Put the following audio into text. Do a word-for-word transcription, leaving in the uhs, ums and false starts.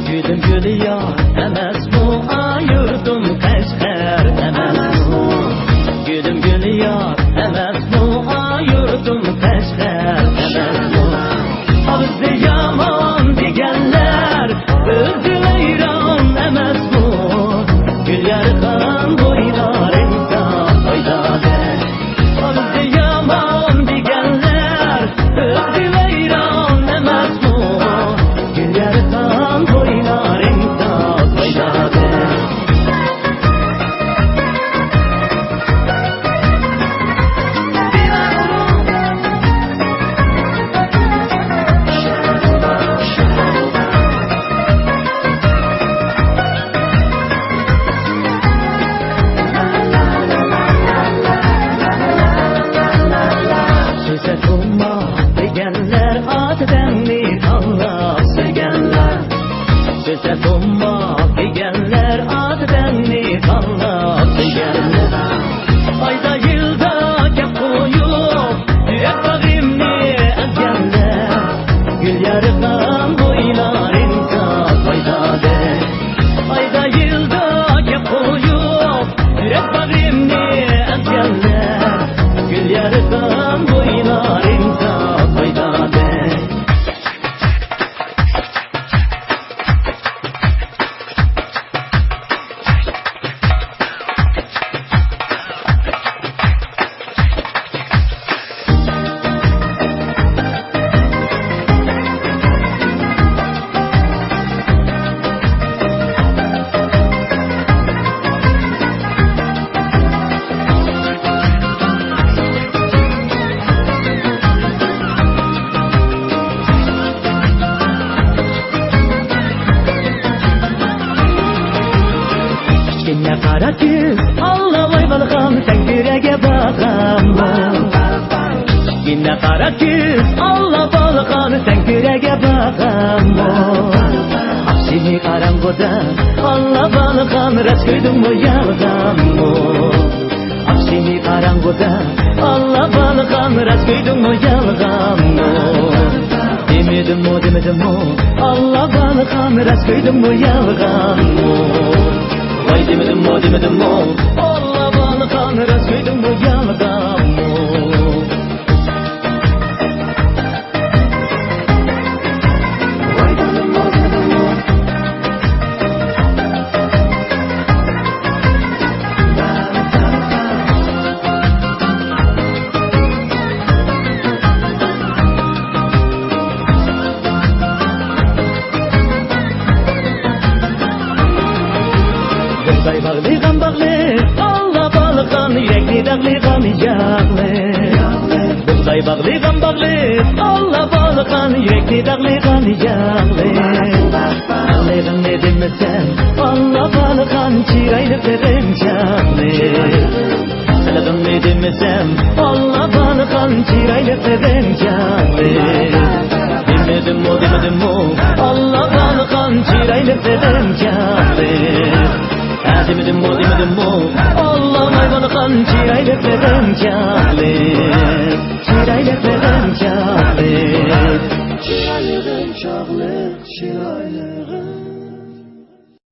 گۈلۈم گۈليار ئەمەسمۇ، ئا يۇرتۇم قەشقەر ئەمەسمۇ؟ گۈلۈم گۈليار ئەمەسمۇ، ئا يۇرتۇم قەشقەر ئەمەسمۇ؟ ئاغزى يامان دېگەنلەر ئۆزى ۋەيران ئەمەسمۇ؟ گۈليار خان بويلارىڭدا پايدا بەر. ئاغزى يامان دېگەنلەر ئۆزى ۋەيران ئەمەسمۇ؟ گۈليار خان بويلارىڭدا پايدا بەر. سۆزلەر توماق دېگەنلەر، ئاتىتەڭنى تاللاپ سۆيگەنلەر. سۆزلەر توماق دېگەنلەر، ئاتىتەڭنى تاللاپ سۆيگەنلەر. ئايدا يىلدا كەپ قويۇپ، يۈرەك باغرىمنى ئەزگەنلەر. گۈليار خان بويلارىڭدا پايدا بەر. ئايدا يىلدا كەپ قويۇپ، يۈرەك باغرىمنى ئەزگەنلەر. گۈليار خان بويلارىڭدا پايدا بەر. كىچىككىنە قارا كۆز، ئاللا ۋاي بالىخان، سەن كۆرەرگە بارغانمۇ؟ كىچىككىنە قارا كۆز، ئاللا بالىخان، سەن كۆرەرگە بارغانمۇ؟ ئاخشىمى قاراڭغۇدا، ئاللا بالىخان، راست كۆردۈڭمۇ يالغانمۇ؟ ئاخشىمى قاراڭغۇدا، ئاللا بالىخان، راست كۆردۈڭمۇ يالغانمۇ؟ دېمىدىممۇ، دېمىدىممۇ، ئاللا بالىخان، راست كۆردۈڭمۇ يالغانمۇ؟ ۋاي دېمىدىممۇ، دېمىدىممۇ، ئاللا بالىخان، راست كۆردۈڭمۇ يالغانمۇ؟ بۇغداي باغلىغان باغلىق، ئاللا بالىخان، يۈرەكنى داغلىغان ياغلىق. بۇغداي باغلىغان باغلىق، ئاللا بالىخان، يۈرەكنى داغلىغان ياغلىق. باغلىغىننى دېمىسەم، ئاللا بالىخان، چىرايلىق بېغىڭ چاغلىق. قىلغىننى دېمىسەم، ئاللا بالىخان، چىرايلىق بېغىڭ چاغلىق. دېمىدىممۇ، دېمىدىممۇ، ئاللا بالىخان، چىرايلىق بېغىڭ چاغلىق. ھە، دېمىدىممۇ، دېمىدىممۇ، ئاللا ۋاي بالىخان، چىرايلىق بېغىڭ چاغلىق. چىرايلىق بېغىڭ چاغلىق. چىرايلىق بېغىڭ چاغلىق، چىرايلىق.